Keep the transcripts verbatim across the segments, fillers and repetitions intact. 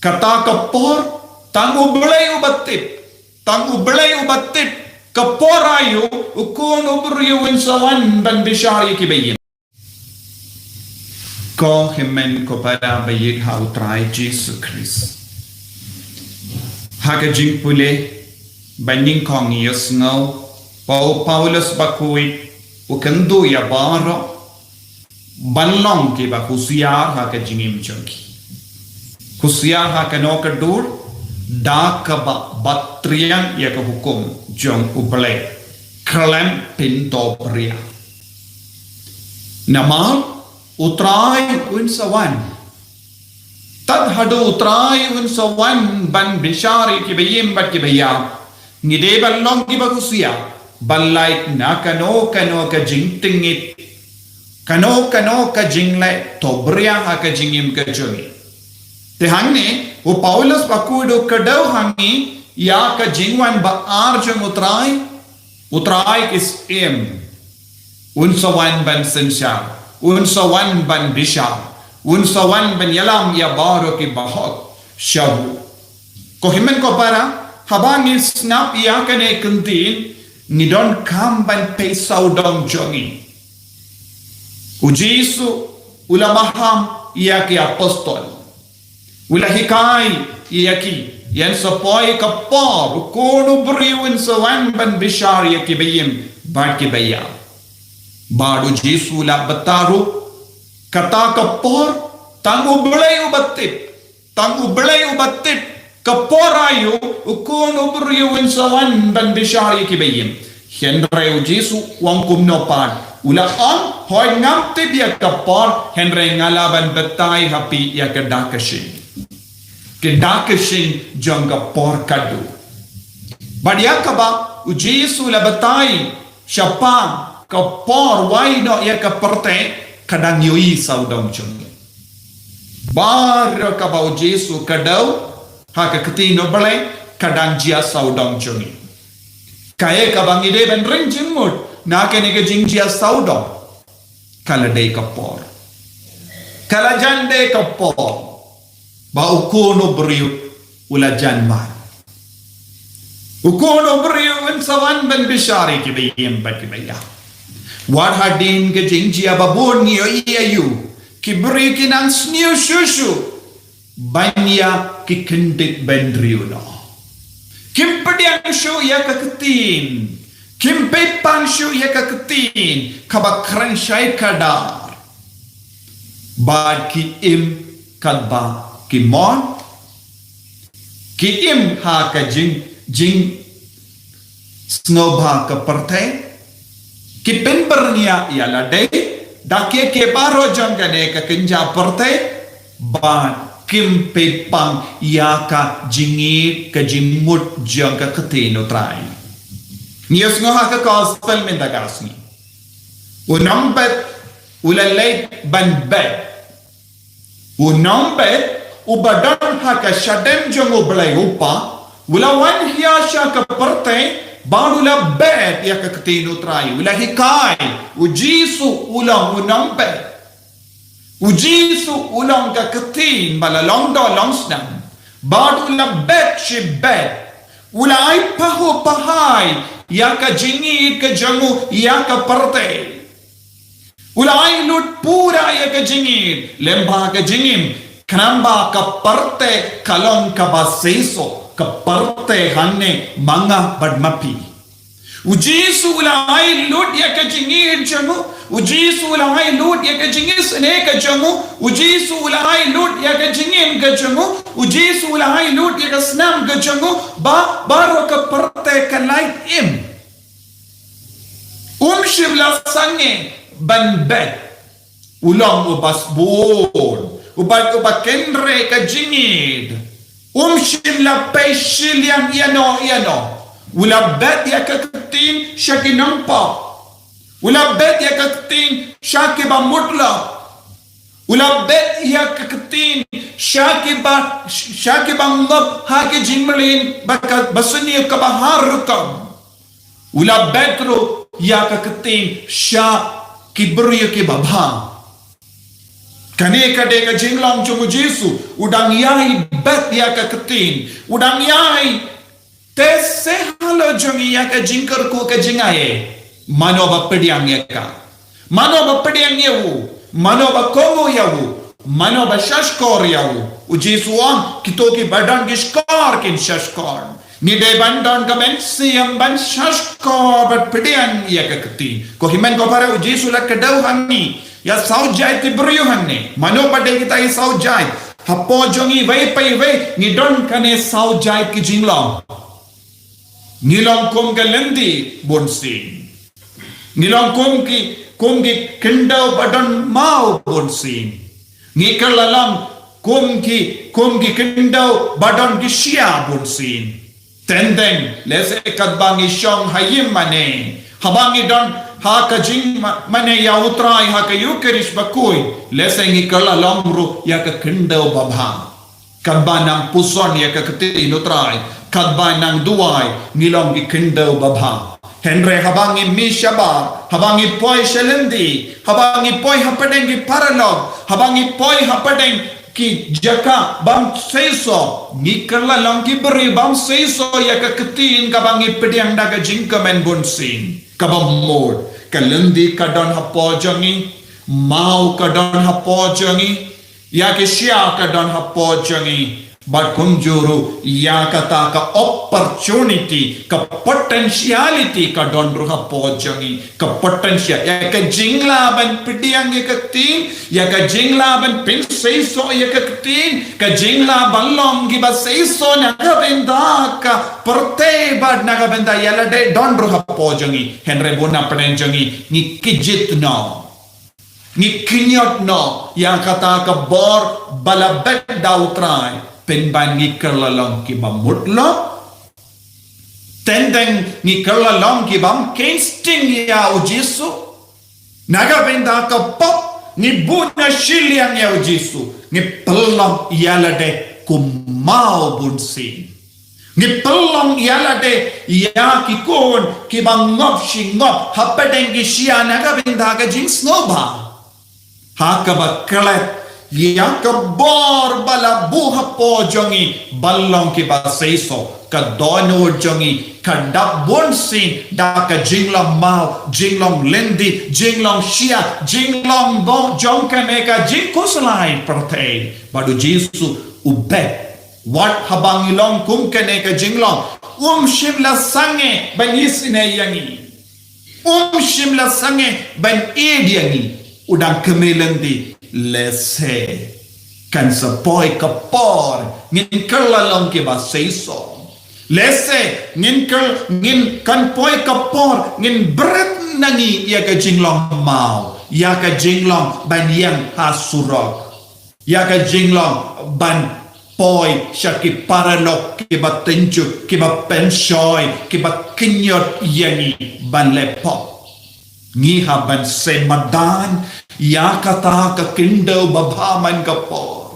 Kata ka por, tang U Blei uba tip, tang U Blei uba tip ka por aïu U Khun u briew un sa wan ban bishar ïa ki ba ïeit. Ko hynmen ko para ba ïeit ha U Trai Jisu Khrist, ha ka jingpule ba nyngkong ïohsngew ba u Paulus Bakhuid u kyntu ïa baroh ban long kiba husiar ha ka jingim jong ki. Husiar ha kano ka dur? Da kaba bat triang ïa ka hukum jong U Blei, khlem pyndohbria. Namar U Trai un sa wan. Tad haduh U Trai un sa wan ban bishar ïa ki ba ïeit bad ki ba ïap, ngi dei ban long kiba husiar ban lait na kano kano ka jingtngit, kano kano ka jingleh dohbria ha ka jingim ka jong ngi. Te hangne U Paulus Bakhuid u kdew ha ngi ïa ka jingwan ba ar jong U Trai. U Trai ki syiem un sa wan ban synshar, un sa wan ban bishar, un sa wan ban ïalam ïa baroh ki bahok sha u. Ko hynmen ko para, haba ngi sngap ïa kane ka ktien, ngi donkam ban peit sawdong jong ngi. U Jisu u la maham ïa ki apostol, u la hikai ïa ki, ïa sa poi ka por U Khun u briew un sa wan ban bishar ïa ki ba ïeit bad ki ba ïap. Bad U Jisu u la batai ruh, kata ka por, tang U Blei uba tip, tang U Blei uba tip ka por aïu U Khun u briew un sa wan ban bishar ïa ki ba ïeit. Hynrei U Jisu u ong kumno pat? U la ong, hooid ngam tip ïa ka por, hynrei nga lah ban batai ha phi ïa ka dak ka shin, ka dak ka shin jong ka por ka dur. Bad ïa kaba U Jisu u la batai shaphang ka por wai noh ïa ka pyrthei, ka dang ïohi sawdong jong ngi. Baroh kaba U Jisu u kdew ha ka ktien U Blei, ka dang jia sawdong jong ngi. Kaei kaba ngi dei ban ring jingmut na kane ka jingjia sawdong? Ka la dei ka por. Ka la jan dei ka por ba U Khun u briew u la jan wan. U Khun u briew un sa wan ban bishar ïa ki ba ïeit bad ki ba ïap. Wat hadien ka jingjia ba bun ngi ïohi aïu, ki briew ki nang sniew shuh shuh ban ïa ki kyndit bynriew noh. Kim pdiang shuh ïa ka ktien, kim peit pang shuh ïa ka ktien kaba kren shai kdar. Bad ki im katba ki mon, ki im ha ka jing, jingsngewbha ka pyrthei, ki pynbyrngia ïa lade da kiei kiei baroh jong kane ka kynja pyrthei, bad kim peit pang ïa ka jingïeit ka jingmut jong ka ktien U Trai. Ngi ïohsngew ha ka gospel mynta ka sngi, u nongbet u la leit ban bet. U nongbet uba don ha ka shadem jong U Blei U Kpa u la wan hiar sha ka pyrthei bad u la bet ïa ka ktien U Trai, u la hikai. U Jisu u long u nongbet. U Jisu u long ka ktien ba la long doh long snam. Bad u la bet shibet. U la ai pahuh pahai ïa ka jingïeit ka jong u ïa ka pyrthei. U la ai lut pura ïa ka jingïeit lyngba ka jingim, khnang ba ka pyrthei ka long kaba seisoh, ka pyrthei hangne ma nga bad ma phi. U Jisu u la ai lut ïa ka jingïeit jong u, u Jisu u la ai lut ïa ka jingisynei ka jong u, u Jisu u la ai lut ïa ka jingim ka jong u, u Jisu u la ai lut ïa ka snam ka jong u, ba baroh ka pyrthei kan lait im. Um shym la sangeh ban bet. U long uba sbun, uba, uba kynrei ka jingïeit. Um shym la pei shiliang ïano ïano. U la bet ïa ka ktien sha ki nongpop. U la bet ïa ka ktien sha kiba mutlop. U la bet ïa ka ktien sha kiba, sha kiba ngop ha ki jingmlien ba ka, ba sniew kaba har rukom. U la bet ruh ïa ka ktien sha ki briew kiba bha. Kane ka dei ka jinglong jong u Jisu, u dang ïai bet ïa ka ktien, u dang ïai te se halor jong ngi ïa ka jingkyrkhu ka jingai. Mano ba pdiang ïa ka? Mano ba pdiang ïa u? Mano ba komo ïa u? Mano ba shashkor ïa u? U Jisu ong, kito kiba don ki shkor kin shashkor. Ngi dei ban don ka mynsiem ban shashkor bad pdiang ïa ka ktien. Ko hynmen ko para, u Jisu la kdew ha ngi ïa saw jait ki briew hangne. Mano ba dei kita ki saw jait? Hapoh jong ngi iwei pa iwei ngi don kane saw jait ki jinglong. Ngi long kum ka lynti bunsien. Ngi long kum ki, kum ki khyndew ba don maw bunsien. Ngi kylla long kum ki, kum ki khyndew ba don ki shia bunsien. Teng teng, lehse katba ngi shong ha ïingmane, haba ngi don ha ka jingmane ïa u Trai ha ka Ïukharist bakhuid, lehse ngi kylla long ruh ïa ka khyndew babha. Katba nang puson ïa ka ktien u Trai, katba nang duwai, ngi long ki khyndew babha. Hynrei haba ngi mih shabar, haba ngi poi sha lynti, haba ngi poi hapdeng ki paralok, haba ngi poi hapdeng ki jaka bam seisoh, ngi kylla long ki briew bam seisoh ïa ka ktien kaba ngi pdiang da ka jingkmen bunsien. Kaba mut, ka lynti ka don hapoh jong ngi, maw ka don hapoh jong ngi, ïa ki shia ka don hapoh jong ngi, bad kumjuh ruh ïa kata ka opportunity, ka potentiality ka don ruh hapoh jong ngi. Ka potential, ïa ka jingla ban pdiang ïa ka ktien, ïa ka jingla ban pynseisoh ïa ka ktien, ka jingla ban long kiba seisoh na ka bynta ka pyrthei bad na ka bynta ïa lade don ruh hapoh jong ngi. Hynrei bun na pdeng jong ngi, ngi kjit noh, ngi kynñiot noh ïa kata ka bor ba la bet da u Trai, pynban ngi kylla long kiba mut lok. Teng teng ngi kylla long kibym kheiñ sting ïa u Jisu. Na ka bynta ka pop ngi bun na shiliang ïa u Jisu, ngi pynlong ïa lade kum maw bunsien. Ngi pynlong ïa lade ïa ki khun kiba ngop shi ngop hapdeng ki shia na ka bynta ka jingsngewbha. Ha kaba klet ïa ka bor ba la buh hapoh jong ngi ban long kiba seisoh, ka dohnud jong ngi ka dap bunsien da ka jinglong maw, jinglong lynti, jinglong shia, jinglong bor jong kane ka jingkhuslai pyrthei. Bad u Jisu u bet, wat haba ngi long kum kane ka jinglong, um shym la sangeh ban isynei ïa ngi. Um shym la sangeh ban ïeit ïa ngi. U dang kmie lynti, lehse kan sa poi ka por ngin kylla long kiba seisoh. Lehse ngin kyl, ngin kan poi ka por ngin bret na ngi ïa ka jinglong maw, ïa ka jinglong ban ïeng ha surok, ïa ka jinglong ban poi sha ki paralok kiba tynjuh, kiba pynshoi, kiba kynñiot ïa ngi ban leh pop. Ngi hap ban sei madan ïa kata ka khyndew babha man ka por.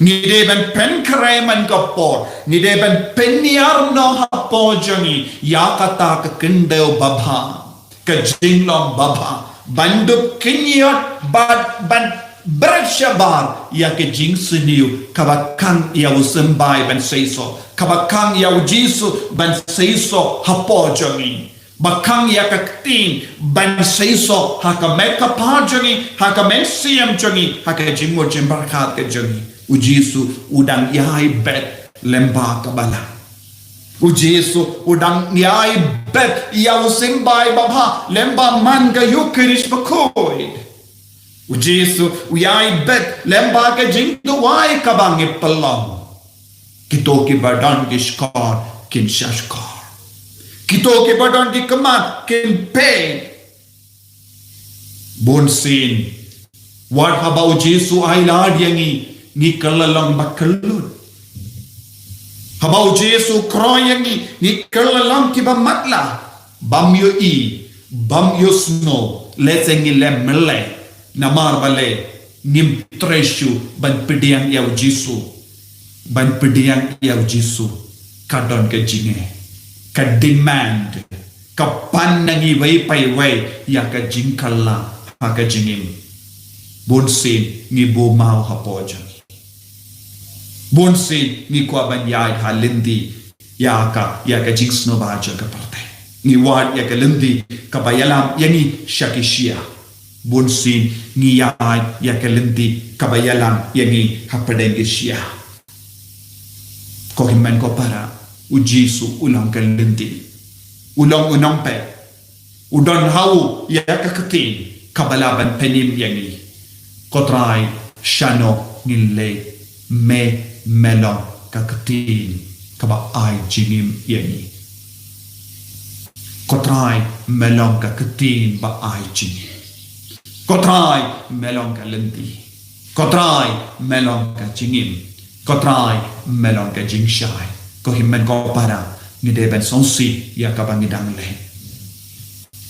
Ngi dei ban pynkhreh man ka por, ngi dei ban pynïar noh hapoh jong ngi ïa kata ka khyndew babha, ka jinglong babha, ban dup kynñiot bad ban bret shabar ïa ka jingsniew kaba khang ïa u symbai ban seisoh, kaba khang ïa u Jisu ban seisoh hapoh jong ngi, ba khang ïa ka ktien ban seisoh ha ka met ka phad jong ngi, ha ka mynsiem jong ngi, ha ka jingmut jingpyrkhat ka jong ngi. U Jisu u dang ïai bet lyngba ka balang. U Jisu u dang ïai bet ïa u symbai babha lyngba man ka Ïukharist bakhuid. U Jisu u ïai bet lyngba ka jingduwai kaba ngi pynlong. Kito kiba don ki shkor kin shashkor. Kito kiba don ki khmat kin peit. Bunsien, wat haba u Jisu ai lad ïa ngi, ngi kylla long ba kyllut. Haba u Jisu khroi ïa ngi, ngi kylla long kiba matlah, bym ïohi, bym ïohsngew, lehse ngi leh myllei, namar balei? Ngim trei shuh ban pdiang ïa u Jisu. Ban pdiang ïa u Jisu ka don ka jingeh, ka demand, ka pan na ngi iwei pa iwei ïa ka jingkylla ha ka jingim. Bun sien ngi buh maw hapoh jong ngi. Bun sien ngi kwah ban ïaid ha lynti ïa ka, ïa ka jingsngewbha jong ka pyrthei. Ngi wad ïa ka lynti kaba ïalam ïa ngi sha ki shyiap. Bun sien ngi ïaid ïa ka lynti kaba ïalam ïa ngi hapdeng ki shyiap. Ko hynmen ko para, u Jisu u long ka lynti. U long u nongpeit. U don ha u ïa ka ktien kaba lah ban pynim ïa ngi. Ko Trai, shano ngin leit, me, me long ka ktien kaba ai jingim ïa ngi. Ko Trai, me long ka ktien ba ai jingim. Ko Trai, me long ka lynti. Ko Trai, me long ka jingim. Ko Trai, me long ka jingshai. Ko hynmen ko para, ngi dei ban sngewsih ïa kaba ngi dang leh.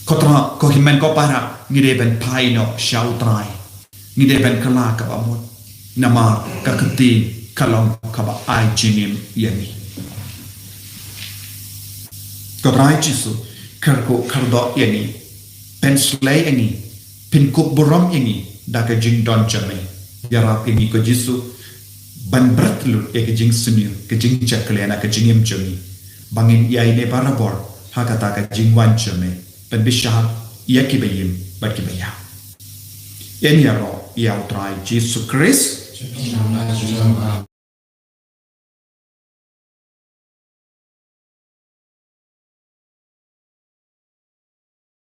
Ko Trai, ko hynmen ko para, ngi dei ban phai noh sha u Trai. Ngi dei ban kylla kaba mut. Namar ka ktien ka long kaba ai jingim ïa ngi. Ko Trai Jisu, kyrkhu kyrdoh ïa ngi. Pynslei ïa ngi. Pynkup burom ïa ngi da ka jingdon jong me. Ïarap ïa ngi ko Jisu ban bret lut ïa ka jingsniew, ka jingjakhlia na ka jingim jong ngi. Ba ngin ïai ne barabor ha kata ka jingwan jong me. Pynbishar ïa kiba im bad kiba ïap. Ïa ngi ïaroh ïa u Trai Jisu Khrist.